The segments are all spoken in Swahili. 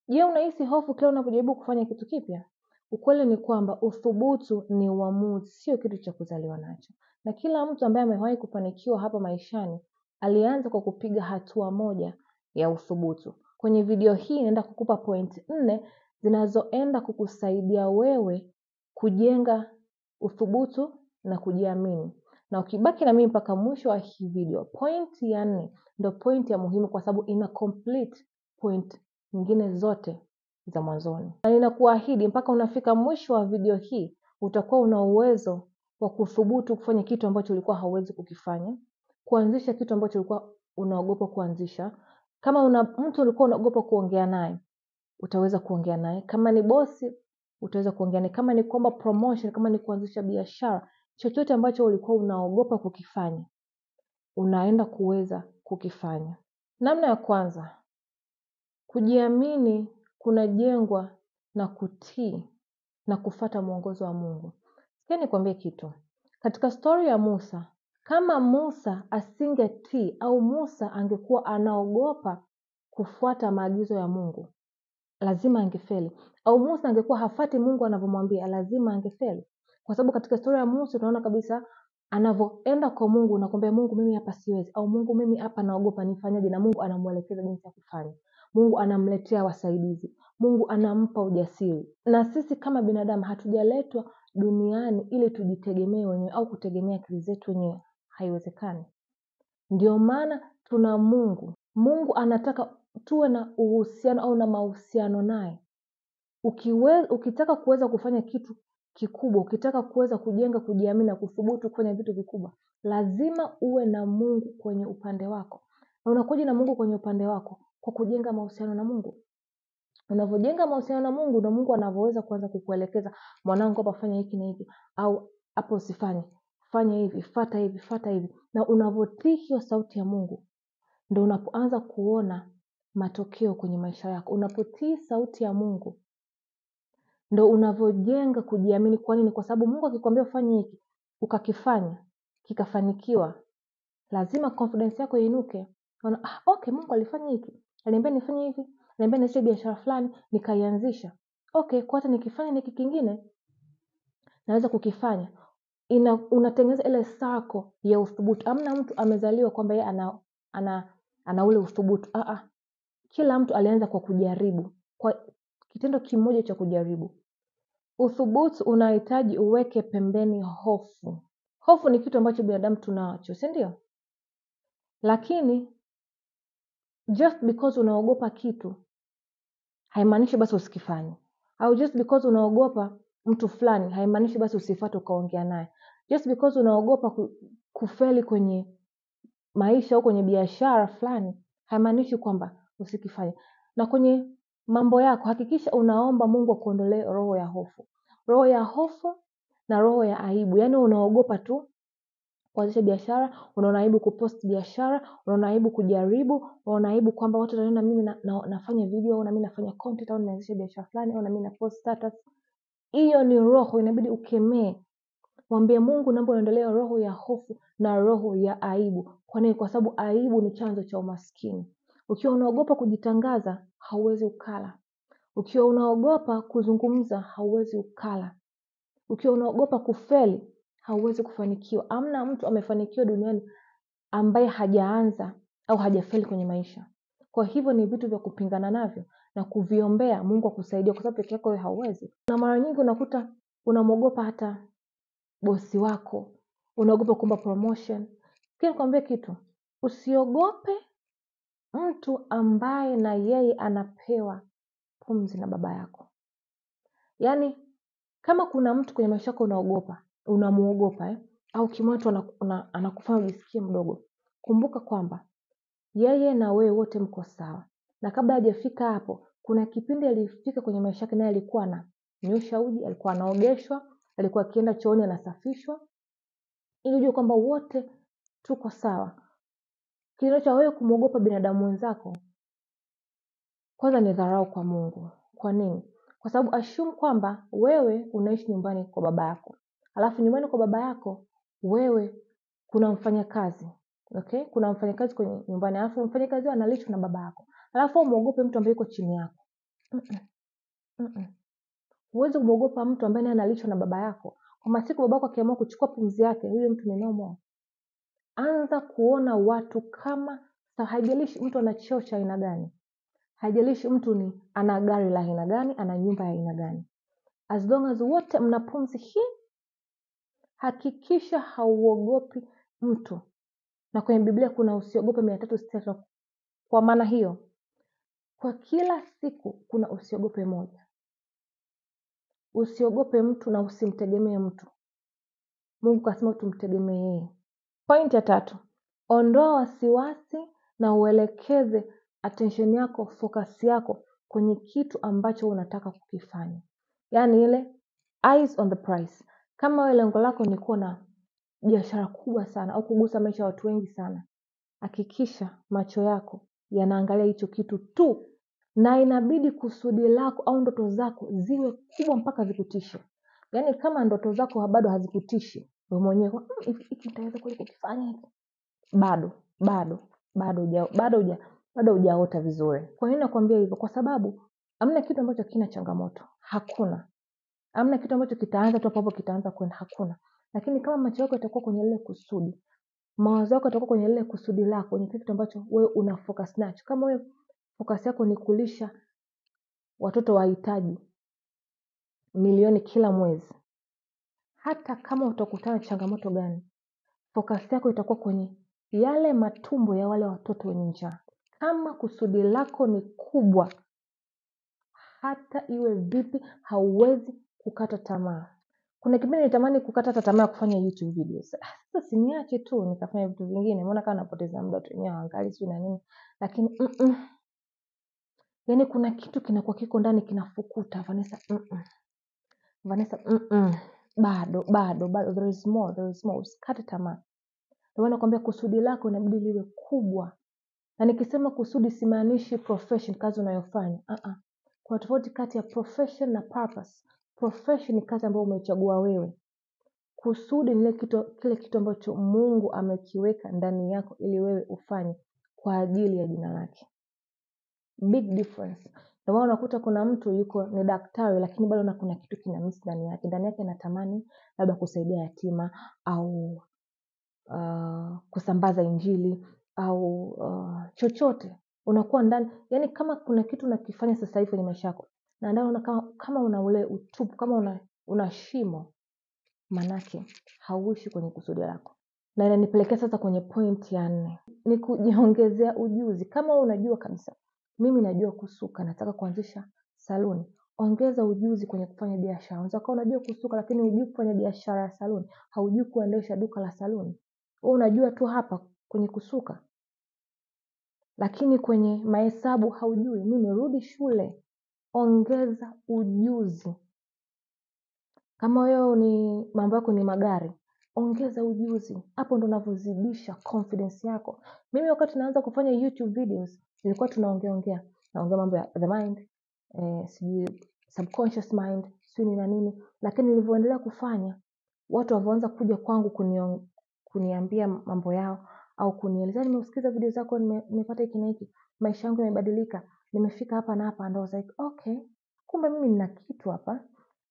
Je, unahisi hofu kila unapojaribu kufanya kitu kipya? Ukweli ni kwamba uthubutu ni uamuzi, sio kitu cha kuzaliwa nacho. Na kila mtu ambaye amewahi kufanikiwa hapa maishani alianza kwa kupiga hatua moja ya uthubutu. Kwenye video hii naenda kukupa point 4 zinazoenda kukusaidia wewe kujenga uthubutu na kujiamini. Na ukibaki na mimi mpaka mwisho wa hii video, point ya 4 ndio point ya muhimu kwa sababu ina complete point nyingine zote za mwanzoni. Na ninakuahidi mpaka unafika mwisho wa video hii utakuwa una uwezo wa kuthubutu kufanya kitu ambacho ulikuwa hauwezi kukifanya, kuanzisha kitu ambacho ulikuwa unaogopa kuanzisha. Kama una mtu ulikuwa unaogopa kuongea naye, utaweza kuongea naye. Kama ni bosi, utaweza kuongea naye. Kama ni kuomba promotion, kama ni kuanzisha biashara, chochote ambacho ulikuwa unaogopa kukifanya, unaenda kuweza kukifanya. Namna ya kwanza, kujiamini kunajengwa na kutii na kufuata mwongozo wa Mungu. Sikia nikwambie kitu. Katika story ya Musa, kama Musa asingetii au Musa angekuwa anaogopa kufuata maagizo ya Mungu, lazima angefeli. Au Musa angekuwa hafati Mungu anavyomwambia, lazima angefeli. Kwa sababu katika story ya Musa tunaona kabisa anavyoenda kwa Mungu na kumwambia Mungu, mimi hapa siwezi, au Mungu mimi hapa naogopa, nifanyaje? Na Mungu anamuelekeza jinsi ya kufanya. Mungu anamletea wasaidizi. Mungu anampa ujasiri. Na sisi kama binadamu hatujaletwa duniani ili tujitegemee wenyewe au kutegemea akili zetu wenyewe. Haiwezekani. Ndio maana tuna Mungu. Mungu anataka tuwe na uhusiano au na mahusiano naye. Ukitaka kuweza kufanya kitu kikubwa, ukitaka kuweza kujenga, kujiamini na kuthubutu kufanya vitu vikubwa, lazima uwe na Mungu kwenye upande wako. Na unakuja na Mungu kwenye upande wako kwa kujenga mahusiano na Mungu. Unavyojenga mahusiano na Mungu ndio Mungu anavyoweza kuanza kukuelekeza, mwanangu, hapa fanya hiki na hiki, au hapo usifanye, fanya hivi, fuata hivi, fuata hivi. Na unavyotii hiyo sauti ya Mungu ndio unapoanza kuona matokeo kwenye maisha yako. Unapotii sauti ya Mungu ndio unavyojenga kujiamini. Kwa nini? Kwa sababu Mungu akikwambia ufanye hiki, ukakifanya, kikafanikiwa, lazima confidence yako iinuke. Unaona, okay, Mungu alifanya hiki, aliniambia nifanye hivi, aliniambia nianzishe biashara fulani, nikaianzisha. Okay, kwa hata nikifanya hiki kingine naweza kukifanya. Unatengeneza ile circle ya uthubutu. Hamna mtu amezaliwa kwamba yeye ana ule uthubutu. Kila mtu alianza kwa kujaribu, kwa kitendo kimoja cha kujaribu. Uthubutu unahitaji uweke pembeni hofu. Hofu ni kitu ambacho binadamu tunacho, si ndio? Lakini just because unaogopa kitu haimaanishi basi usikifanye. Au just because unaogopa mtu fulani haimaanishi basi usifuate ukaongea naye. Just because unaogopa kufeli kwenye maisha au kwenye biashara fulani haimaanishi kwamba usikifanye. Na kwenye mambo yako hakikisha unaomba Mungu akuondolee roho ya hofu. Roho ya hofu na roho ya aibu. Yaani unaogopa tu kuanzisha biashara, unaona aibu kupost biashara, unaona aibu kujaribu, unaona aibu kwamba watu wataona mimi nafanya video au na mimi nafanya content au naanzisha biashara fulani au na mimi na post status. Hiyo ni roho, inabidi ukemee. Mwambie Mungu, naomba uniondolee roho ya hofu na roho ya aibu. Kwa nini? Kwa sababu aibu ni chanzo cha umaskini. Ukiwa unaogopa kujitangaza, hauwezi ukala. Ukiwa unaogopa kuzungumza, hauwezi ukala. Ukiwa unaogopa kufeli, hauwezi kufanikiwa. Hamna mtu amefanikiwa duniani ambaye hajaanza au hajafeli kwenye maisha. Kwa hivyo ni vitu vya kupingana navyo na kuviombea Mungu akusaidie, kwa sababu peke yako wewe hauwezi. Na mara nyingi unakuta unamwogopa hata bosi wako, unaogopa kuomba promotion. Pia nikwambie kitu, usiogope mtu ambaye na yeye anapewa pumzi na baba yako. Yaani kama kuna mtu kwenye maisha yako unaogopa, unamuogopa, au kimwa mtu anakufanya ujisikie mdogo, kumbuka kwamba yeye na wewe wote mko sawa. Na kabla hajafika hapo, kuna kipindi alifika kwenye maisha yake naye alikuwa ananyosha uji, alikuwa anaogeshwa, alikuwa akienda chooni anasafishwa, ili ujue kwamba wote tuko sawa. Kitendo cha wewe kumuogopa binadamu mwenzako kwanza ni dharau kwa Mungu. Kwa nini? Kwa sababu assume kwamba wewe unaishi nyumbani kwa baba yako. Alafu nyumbani kwa baba yako wewe kuna mfanyakazi. Okay? Kuna mfanyakazi kwenye nyumbani, alafu mfanyakazi analishwa na baba yako. Alafu umuogope mtu ambaye yuko chini yako. Huwezi kumwogopa mtu ambaye naye analishwa na baba yako. Kwa masiku babako akiamua kuchukua pumzi yake, huyo mtu ni no more. Anza kuona watu kama, haijalishi mtu ana cheo cha aina gani, haijalishi mtu ni ana gari la aina gani, ana nyumba ya aina gani, as long as wote mna pumzi hii, hakikisha hauogopi mtu. Na kwenye Biblia kuna usiogope 363. Kwa maana hiyo, kwa kila siku kuna usiogope moja. Usiogope mtu na usimtegemee mtu. Mungu kasema tumtegemee yeye. Point ya 3, ondoa wasiwasi na uelekeze attention yako, focus yako kwenye kitu ambacho unataka kukifanya. Yaani ile eyes on the prize. Kama wewe lengo lako ni kuwa na biashara kubwa sana au kugusa maisha ya watu wengi sana, hakikisha macho yako yanaangalia hicho kitu tu. Na inabidi kusudi lako au ndoto zako ziwe kubwa mpaka zikutishe. Yaani kama ndoto zako bado hazikutishi, wewe mwenyewe, hiki nitaweza kweli kukifanya hiki? Bado hujaota vizuri. Kwa nini nakwambia hivyo? Kwa sababu hamna kitu ambacho kina changamoto. Hakuna. Hamna kitu ambacho kitaanza tu hapo kitaanza kwenda, hakuna. Lakini kama macho yako yatakuwa kwenye lile kusudi, mawazo yako yatakuwa kwenye lile kusudi lako, kwenye kitu ambacho wewe una focus nacho. Kama wewe focus yako ni kulisha watoto wahitaji milioni kila mwezi, hata kama utakutana changamoto gani, focus yako itakuwa kwenye yale matumbo ya wale watoto wenye njaa. Kama kusudi lako ni kubwa, hata iwe vipi hauwezi kukata tamaa. Kuna kipindi nilitamani kukata hata tamaa ya kufanya YouTube videos. Sasa siniache tu nikafanya vitu vingine, mbona kama napoteza muda tu wenyewe hawaangalii sijui na nini. Lakini Yaani kuna kitu kinakuwa kiko ndani kinafukuta Vanessa, Vanessa, Bado, bado, bado, there is more, there is more. Usikate tamaa. Ndio maana nakwambia kusudi lako inabidi liwe kubwa. Na nikisema kusudi simaanishi profession, kazi unayofanya. Kuna tofauti kati ya profession na purpose. Profession ni kazi ambayo umeichagua wewe. Kusudi ni kile kitu ambacho Mungu amekiweka ndani yako ili wewe ufanye kwa ajili ya jina lake. Big difference. Ndio maana unakuta kuna mtu yuko ni daktari lakini bado kuna kitu kina miss ndani yake. Ndani yake anatamani labda kusaidia yatima au kusambaza injili au chochote. Unakuwa ndani, yani kama kuna kitu unakifanya sasa hivi kwenye maisha yako na ndani una kama una ule utupu, kama una shimo, manake hauishi kwenye kusudi lako. Na inanipelekea sasa kwenye point ya 4, ni kujiongezea ujuzi. Kama wewe unajua kabisa mimi najua kusuka, nataka kuanzisha saluni, ongeza ujuzi kwenye kufanya biashara. Unaweza kuwa unajua kusuka lakini hujui kufanya biashara ya saluni, haujui kuendesha duka la saluni. Wewe unajua tu hapa kwenye kusuka, lakini kwenye mahesabu haujui. Mimi rudi shule, ongeza ujuzi. Kama wewe ni mambo yako ni magari, ongeza ujuzi. Hapo ndo unavyozidisha confidence yako. Mimi wakati naanza kufanya YouTube videos, nilikuwa tunaongea, naongea mambo ya the mind, sijui subconscious mind, sijui na nini. Lakini nilivyoendelea kufanya, watu walivyoanza kuja kwangu kuniambia mambo yao au kunieleza, nimesikiza video zako, nimepata hiki na hiki, maisha yangu yamebadilika, nimefika hapa na hapa, and I was like, okay, kumbe mimi nina kitu hapa,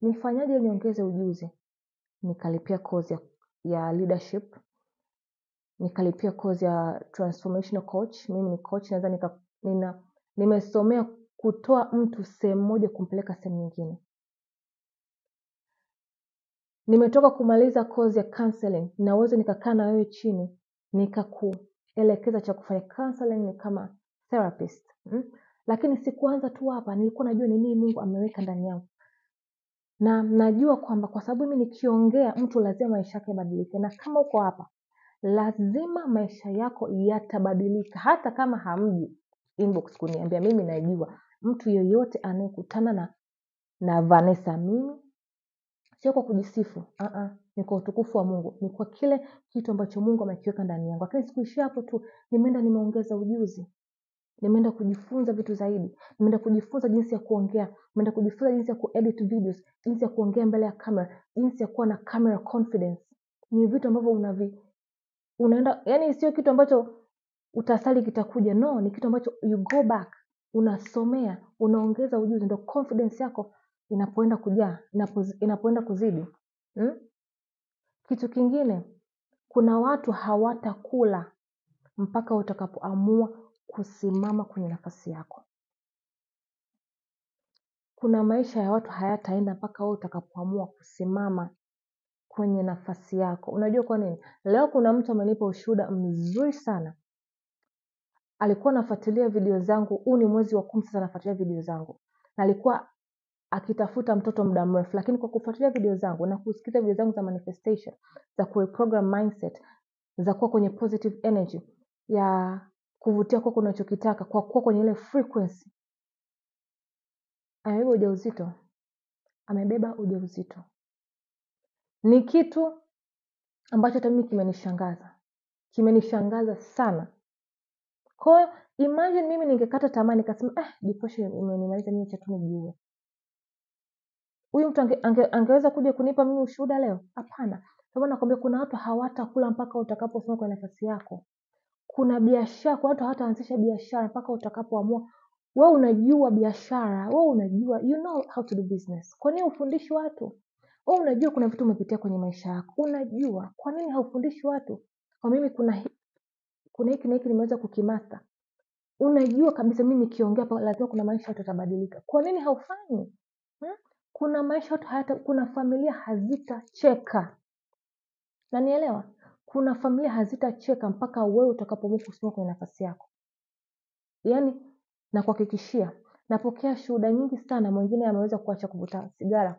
nifanyaje niongeze ujuzi? Nikalipia course ya leadership, nikalipia course ya transformational coach. Mimi ni coach, naweza nimesomea kutoa mtu sehemu moja kumpeleka sehemu nyingine. Nimetoka kumaliza course ya counseling, naweza nikakaa na wewe chini nikakuelekeza cha kufanya. Counseling ni kama therapist. Lakini sikuanza tu hapa, nilikuwa najua ni nini Mungu ameweka ndani yangu. Na najua kwamba kwa sababu mimi nikiongea mtu lazima maisha yake yabadilike. Na kama uko hapa, lazima maisha yako yatabadilika. Hata kama hamji inbox kuniambia, mimi najua mtu yeyote anayekutana na Vanessa, mimi sio kwa kujisifu, ni kwa utukufu wa Mungu, ni kwa kile kitu ambacho Mungu amekiweka ndani yangu. Lakini sikuishia hapo tu, nimeenda nimeongeza ujuzi, nimeenda kujifunza vitu zaidi, nimeenda kujifunza jinsi ya kuongea, nimeenda kujifunza jinsi ya kuedit videos, jinsi ya kuongea mbele ya kamera, jinsi ya kuwa na camera confidence. Ni vitu ambavyo unaenda, yani sio kitu ambacho utasali kitakuja, no, ni kitu ambacho you go back Unasomea, unaongeza ujuzi, ndio confidence yako inapoenda kujaa, inapoenda kuzidi. Kitu kingine, kuna watu hawatakula mpaka utakapoamua kusimama kwenye nafasi yako. Kuna maisha ya watu hayataenda mpaka wewe utakapoamua kusimama kwenye nafasi yako. Unajua kwa nini? Leo kuna mtu amenipa ushuhuda mzuri sana. Alikuwa anafuatilia video zangu, huu ni mwezi wa 10 sasa anafuatilia video zangu. Na alikuwa akitafuta mtoto muda mrefu, lakini kwa kufuatilia video zangu na kusikiza video zangu za manifestation, za kureprogram mindset, za kuwa kwenye positive energy, ya kuvutia kwako unachokitaka, kwa kuwa kwenye ile frequency, amebeba ujauzito. Amebeba ujauzito. Ni kitu ambacho hata mimi kimenishangaza. Kimenishangaza sana. Kwa hiyo imagine mimi ningekata tamaa nikasema depression imenimaliza mimi, acha tu nijiue. Huyu mtu angeweza kuja kunipa mimi ushuhuda leo? Hapana. Kwa maana nakwambia kuna watu hawatakula mpaka utakaposimama kwa nafasi yako. Kuna biashara, kuna watu hawataanzisha biashara mpaka utakapoamua. Wewe unajua biashara, wewe unajua, you know how to do business. Kwa nini ufundishi watu? Wewe unajua kuna vitu umepitia kwenye maisha yako. Unajua, kwa nini haufundishi watu? Kwa mimi kuna hiki na hiki nimeweza kukimaster. Unajua kabisa mimi nikiongea hapa lazima kuna maisha watu yatabadilika. Kwa nini haufanyi? Kuna maisha watu hayata, kuna familia hazitacheka. Unanielewa? Kuna familia hazitacheka mpaka wewe utakapoamua kusimama kwenye nafasi yako. Yaani nakuhakikishia, napokea shuhuda nyingi sana. Mwingine ameweza kuacha kuvuta sigara,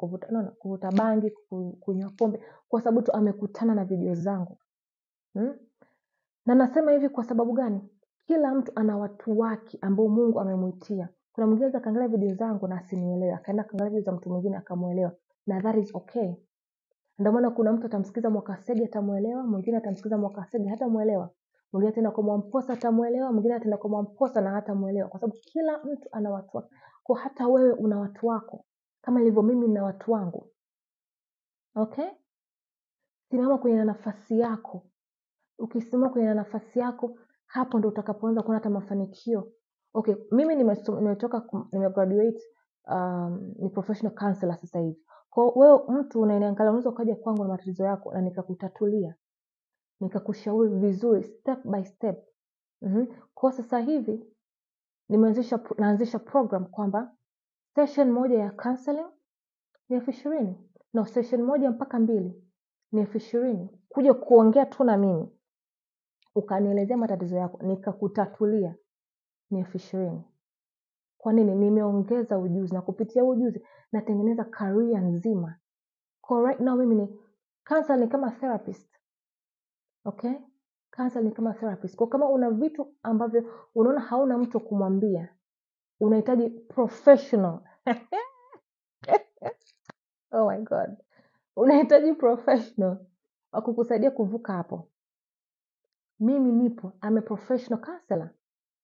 kuvuta bangi, kunywa pombe kwa sababu tu amekutana na video zangu. Na nasema hivi kwa sababu gani? Kila mtu ana watu wake ambao Mungu amemuitia. Kuna mwingine anaweza kaangalia video zangu na asinielewe, akaenda kaangalia video za mtu mwingine akamuelewa, na that is okay. Ndio maana kuna mtu atamsikiza Mwakasege atamuelewa, mwingine atamsikiza Mwakasege hatamuelewa, mwingine ataenda kwa Mwamposa atamuelewa, mwingine ataenda kwa Mwamposa na hatamuelewa, kwa sababu kila mtu ana watu wake. Kwa hata wewe una watu wako kama ilivyo mimi na watu wangu. Okay? Simama kwenye nafasi yako. Ukisimama kwenye nafasi yako, hapo ndo utakapoanza kuona hata mafanikio. Okay, mimi nimegraduate, ni professional counselor sasa hivi. Kwa wewe mtu unayeniangalia, unaweza ukaja kwangu na matatizo yako na nikakutatulia, nikakushauri vizuri step by step. Kwa sasa hivi naanzisha program kwamba session moja ya counseling ni 20,000. No, session 1 mpaka 2 ni 20,000. Kuja kuongea tu na mimi, ukanielezea matatizo yako, nikakutatulia, ni 20,000. Kwa nini? Nimeongeza ujuzi, na kupitia ujuzi natengeneza career nzima. Kwa right now mimi ni counselor, ni kama therapist. Okay? Counselor ni kama therapist. Kwa kama una vitu ambavyo unaona hauna mtu kumwambia, unahitaji professional. Oh my God. Unahitaji professional wa kukusaidia kuvuka hapo. Mimi nipo, I'm a professional counselor.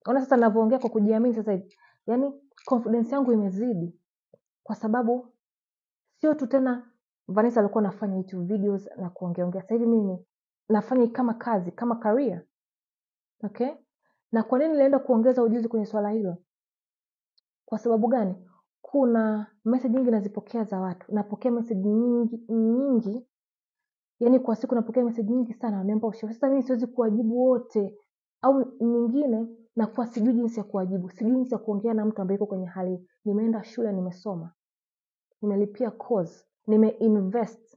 Ona sasa ninavyoongea kwa kujiamini sasa hivi. Yaani confidence yangu imezidi kwa sababu sio tu tena Vanessa alikuwa anafanya YouTube videos na kuongeaongea. Sasa hivi mimi nafanya kama kazi, kama career. Okay? Na kwa nini nilienda kuongeza ujuzi kwenye swala hilo? Kwa sababu gani? Kuna message nyingi nazipokea za watu. Napokea message nyingi nyingi. Yaani kwa siku napokea message nyingi sana, wananiomba ushauri. Sasa mimi siwezi kuwajibu wote. Au nyingine nakuwa sijui jinsi ya kuwajibu, sijui jinsi ya kuongea na mtu ambaye yuko kwenye hali. Nimeenda shule, nimesoma, nimelipia course, nimeinvest.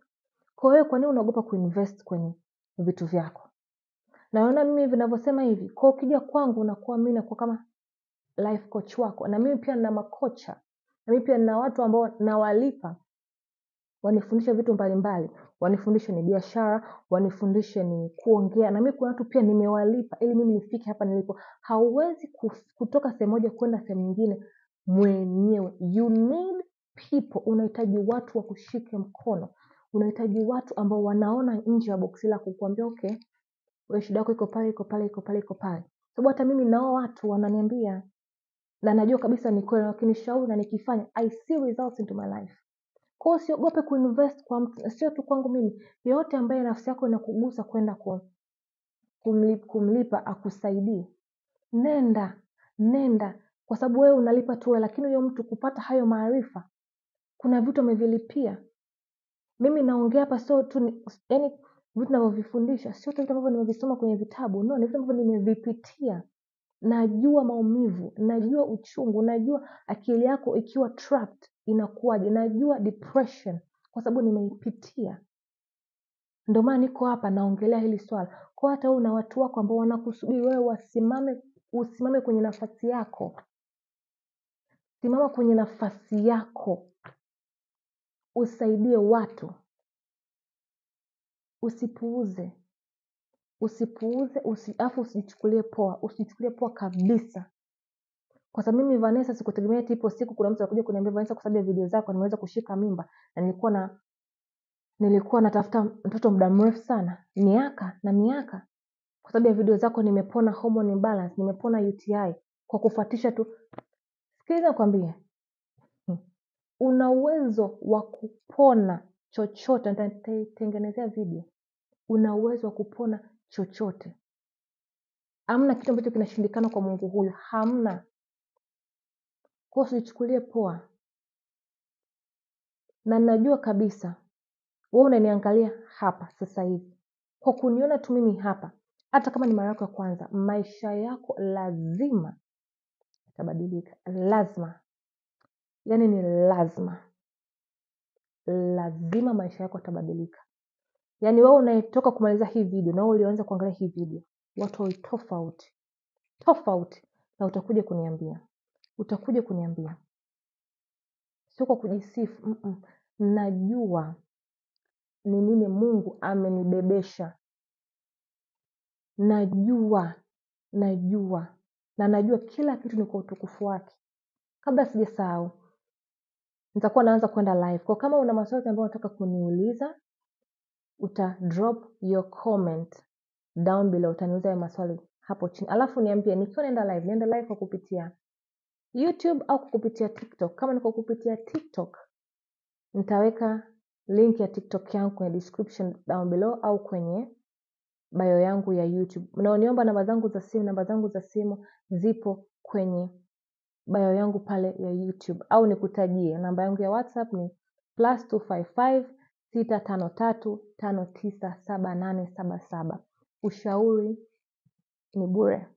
Kwa hiyo kwa nini unaogopa kuinvest kwenye vitu vyako? Naona mimi hivi ninavyosema hivi, kwa ukija kwangu unakuwa mimi nakuwa kama life coach wako, na mimi pia nina makocha, na mimi pia nina watu ambao nawalipa wanifundishe vitu mbalimbali, wanifundishe ni biashara, wanifundishe ni kuongea. Na mimi kuna watu pia nimewalipa ili mimi nifike hapa nilipo. Hauwezi kutoka sehemu moja kwenda sehemu nyingine mwenyewe. You need people. Unahitaji watu wa kushike mkono. Unahitaji watu ambao wanaona nje ya boksi lako kukuambia okay, wewe shida yako iko pale, iko pale, iko pale, iko pale. Sababu hata mimi nao watu wananiambia na najua kabisa ni kweli, wakinishauri na nikifanya I see results into my life. Kwa hiyo usiogope kuinvest kwa mtu, sio tu kwangu mimi. Yeyote ambaye nafsi yako inakugusa kwenda kumlipa akusaidie, nenda, nenda. Kwa sababu wewe unalipa tu, lakini huyo mtu kupata hayo maarifa kuna vitu amevilipia. Mimi naongea hapa sio tu, yani vitu ninavyovifundisha sio tu vitu ambavyo nimevisoma kwenye vitabu, no, ni vitu ambavyo nimevipitia. Najua maumivu, najua uchungu, najua akili yako ikiwa trapped inakuwaje, najua depression kwa sababu nimeipitia. Ndio maana niko hapa naongelea hili swala. Kwa hata wewe una watu wako ambao wanakusubiri wewe wasimame, usimame kwenye nafasi yako. Simama kwenye nafasi yako. Usaidie watu. Usipuuze. Usipuuze, afu usichukulie poa, usichukulie poa kabisa. Kwa sababu mimi Vanessa sikutegemea eti ipo siku kuna mtu atakuja kuniambia Vanessa, kwa sababu ya video zako nimeweza kushika mimba, na nilikuwa natafuta mtoto muda mrefu sana, miaka na miaka. Kwa sababu ya video zako nimepona hormone imbalance, nimepona UTI kwa kufuatisha tu. Sikiliza nikwambie, una uwezo wa kupona chochote. Nitatengenezea video. Una uwezo wa kupona chochote. Hamna kitu ambacho kinashindikana kwa Mungu huyu, hamna. Kwa hiyo usichukulie poa. Na najua kabisa wewe unaniangalia hapa sasa hivi, kwa kuniona tu mimi hapa, hata kama ni mara yako ya kwanza, maisha yako lazima yatabadilika. Lazima. Yaani ni lazima. Lazima maisha yako yatabadilika. Yaani wewe unayetoka kumaliza hii video na wewe ulianza kuangalia hii video, watu wa tofauti. Tofauti. Na utakuja kuniambia. Utakuja kuniambia. Sio kwa kujisifu, Najua ni nini Mungu amenibebesha. Najua, najua. Na najua kila kitu ni kwa utukufu wake. Kabla sijasahau, nitakuwa naanza kwenda live. Kwa kama una maswali ambayo unataka kuniuliza, uta drop your comment down below. Utaniuliza hayo maswali hapo chini. Alafu niambie nikiwa naenda live, nienda live kwa kupitia YouTube au kwa kupitia TikTok. Kama ni kwa kupitia TikTok, nitaweka link ya TikTok yangu kwenye description down below au kwenye bio yangu ya YouTube. Mnaoniomba namba zangu za simu, namba zangu za simu zipo kwenye bio yangu pale ya YouTube. Au nikutajie namba yangu ya WhatsApp ni +255 653 597877. Ushauri ni bure.